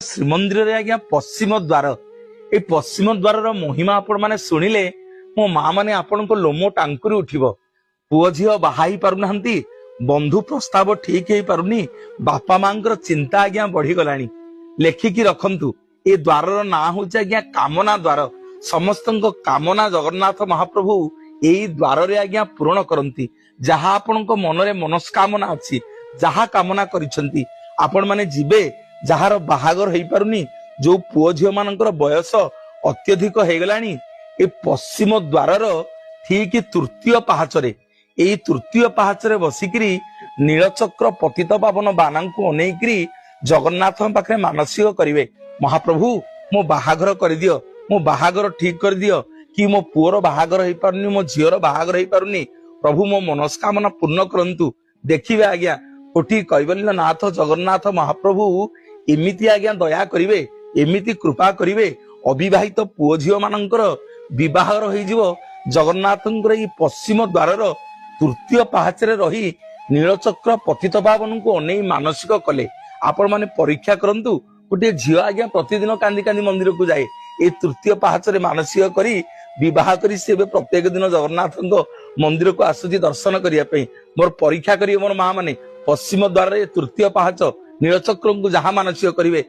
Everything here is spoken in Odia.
ଶ୍ରୀମନ୍ଦିରରେ ଆଜ୍ଞା ପଶ୍ଚିମ ଦ୍ୱାର, ଏଇ ପଶ୍ଚିମ ଦ୍ୱାରର ମହିମା ଆପଣ ମାନେ ଶୁଣିଲେ ମୋ ମା ମାନେ ଆପଣଙ୍କ ଲୋମ ଟାଙ୍କୁରି ଉଠିବ। ପୁଅ ଝିଅ ବାହା ହେଇ ପାରୁନାହାନ୍ତି, ବନ୍ଧୁ ପ୍ରସ୍ତାବ ଠିକ ହେଇପାରୁନି, ବାପା ମାଙ୍କର ଚିନ୍ତା ଆଜ୍ଞା ବଢିଗଲାଣି। ଲେଖିକି ରଖନ୍ତୁ, ଏ ଦ୍ୱାରର ନାଁ ହଉଛି ଆଜ୍ଞା କାମନା ଦ୍ୱାର। ସମସ୍ତଙ୍କ କାମନା ଜଗନ୍ନାଥ ମହାପ୍ରଭୁ ଏଇ ଦ୍ୱାରରେ ଆଜ୍ଞା ପୂରଣ କରନ୍ତି। ଯାହା ଆପଣଙ୍କ ମନରେ ମନସ୍କାମନା ଅଛି, ଯାହା କାମନା କରିଛନ୍ତି, ଆପଣ ମାନେ ଯିବେ। ଯାହାର ବାହାଘର ହେଇପାରୁନି, ଯୋଉ ପୁଅ ଝିଅ ମାନଙ୍କର ବୟସ ଅତ୍ୟଧିକ ହେଇଗଲାଣି, ଏ ପଶ୍ଚିମ ଦ୍ୱାରର ଠିକ ତୃତୀୟ ପାହାଚରେ, ଏଇ ତୃତୀୟ ପାହାଚରେ ବସିକିରି ନୀଳଚକ୍ର ପତିତ ପାବନ ବାନାଙ୍କୁ ଅନେଇକିରି ଜଗନ୍ନାଥଙ୍କ ପାଖରେ ମାନସିକ କରିବେ, ମହାପ୍ରଭୁ ମୋ ବାହାଘର କରିଦିଅ, ମୋ ବାହାଘର ଠିକ କରିଦିଅ, କି ମୋ ପୁଅର ବାହାଘର ହେଇପାରୁନି, ମୋ ଝିଅର ବାହାଘର ହେଇପାରୁନି, ପ୍ରଭୁ ମୋ ମନସ୍କାମନା ପୂର୍ଣ୍ଣ କରନ୍ତୁ। ଦେଖିବେ ଆଜ୍ଞା, କୋଟି କୈବଲ୍ୟ ନାଥ ଜଗନ୍ନାଥ ମହାପ୍ରଭୁ ଏମିତି ଆଜ୍ଞା ଦୟା କରିବେ, ଏମିତି କୃପା କରିବେ, ଅବିବାହିତ ପୁଅ ଝିଅ ମାନଙ୍କର ବିବାହର ହେଇଯିବ। ଜଗନ୍ନାଥଙ୍କର ଏଇ ପଶ୍ଚିମ ଦ୍ୱାରର ତୃତୀୟ ପାହାଚରେ ରହି ନୀଳଚକ୍ର ପତିତ ପାବନଙ୍କୁ ଅନେଇ ମାନସିକ କଲେ, ଆପଣ ମାନେ ପରୀକ୍ଷା କରନ୍ତୁ। ଗୋଟିଏ ଝିଅ ଆଜ୍ଞା ପ୍ରତିଦିନ କାନ୍ଦି କାନ୍ଦି ମନ୍ଦିରକୁ ଯାଏ। ଏଇ ତୃତୀୟ ପାହାଚରେ ମାନସିକ କରି ବିବାହ କରି ସେ ଏବେ ପ୍ରତ୍ୟେକ ଦିନ ଜଗନ୍ନାଥଙ୍କ ମନ୍ଦିରକୁ ଆସୁଛି ଦର୍ଶନ କରିବା ପାଇଁ। ମୋର ପରୀକ୍ଷା କରିବେ ମୋର ମା ମାନେ, ପଶ୍ଚିମ ଦ୍ୱାରରେ ତୃତୀୟ ପାହାଚ ନୀଳଚକ୍ରଙ୍କୁ ଯାହା ମାନସିକ କରିବେ।